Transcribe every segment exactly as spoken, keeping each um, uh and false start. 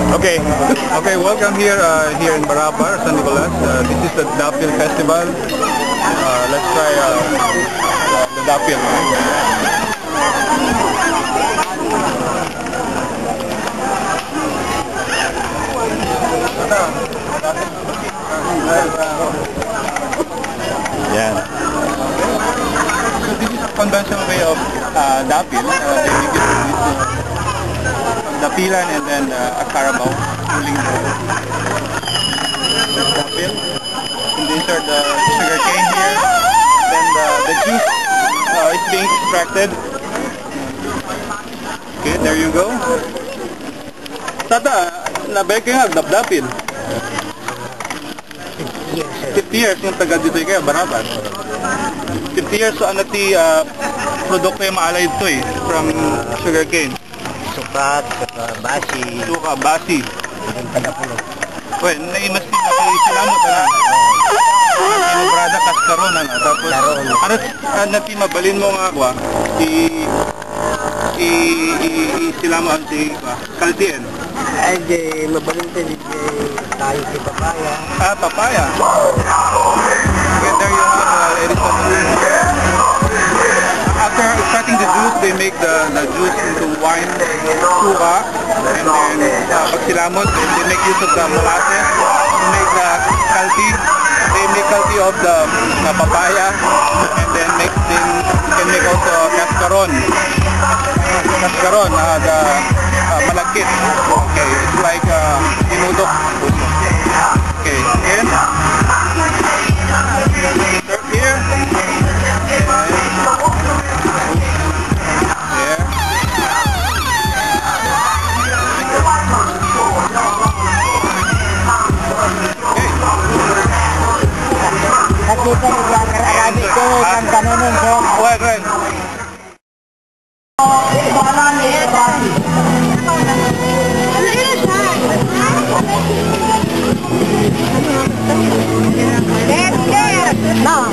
Okay, okay, welcome here, uh, here in Barabar, San Nicolas. Uh, this is the Dapil Festival. Uh, let's try, uh, the, the Dapil. Yan. So this is a conventional way of, uh, dapil. Uh, they make it with, uh, dapilan and then, uh, a carabao, pulling the, the dapil. And these are the sugar cane here. Then the, the juice, uh, is being extracted. Okay, there you go. Tata, nabayag kayo nga agdapdapil? Fifty years yung taga dito kayo, Barabar. Fifty years, so ano ti, ah, produkto yung maalay dito eh, from sugarcane? Sukat, saka basi. Suka, basi. Yung taga pulo. Well, naimas din ako yung silamot, ano? Yung brada, kaskaron, ano? Tapos, Karon. Ano, ano ti mabalin mo nga, kwa? I, i, i, i, silamot ang ti, kwa? Kaldien. Ay, di, mabalin ti, di, tayo ti papaya. Ah, papaya. Okay, there you have, uh, ladies and gentlemen. After extracting the juice, they make the, the juice into wine, suka, and then, uh, pagsilamot, they make use of the molasses, they make the kaldi, they make kaldi of the, the papaya, and then make, they can make also kaskaron. Kaskaron, uh, the, uh, malagkit. Okay, it's like, uh, tinudok. Okay, again. Here. Here. Nakita niyo ba ang kararabi ko, ang kanunong ko? Well, well.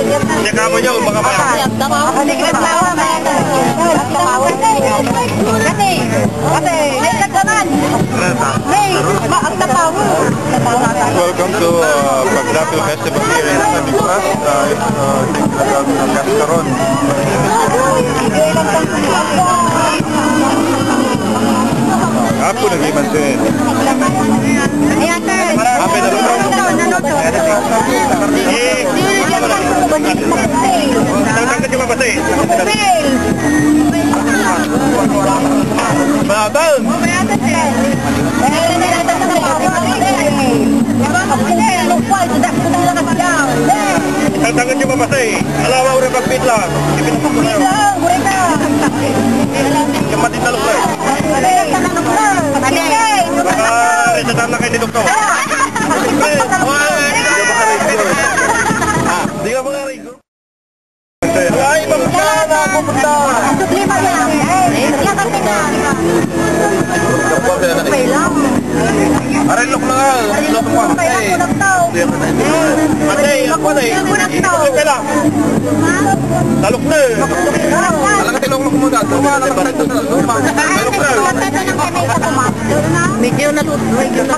Hindi ka mo niya, baka ba? Kasi, kasi, may nagkaman. May, ma-, ang tapaw. Welcome to, uh, Pagdapil Festival here in San Nicolas. Uh, it's, uh, I think, uh, Kaskaron. Apo, nag-iman siya eh. Ayan, sir. Apo, nag-iman. Ang tangkad yung mabasa eh. Batang! Tatangkad yung mabasa eh. Alawa, ura pagpitla. Ipinapit ko na yun. Kapatid na lupa eh. Baka, eh, tatama kayo ni Doktor. Di ka mga Ay, papunta na, papunta. Ang problema niya, eh, kaya kasi na, okay lang. Aray, lok na nga. Lok mo. Okay lang, kulang tao. Ate, ako na eh. Kulang tao. Okay lang. Talok na eh. Talaga, tilok mo kumagad. Luma, talaga, talok na. Luma. Talok na. Medyo na, medyo na.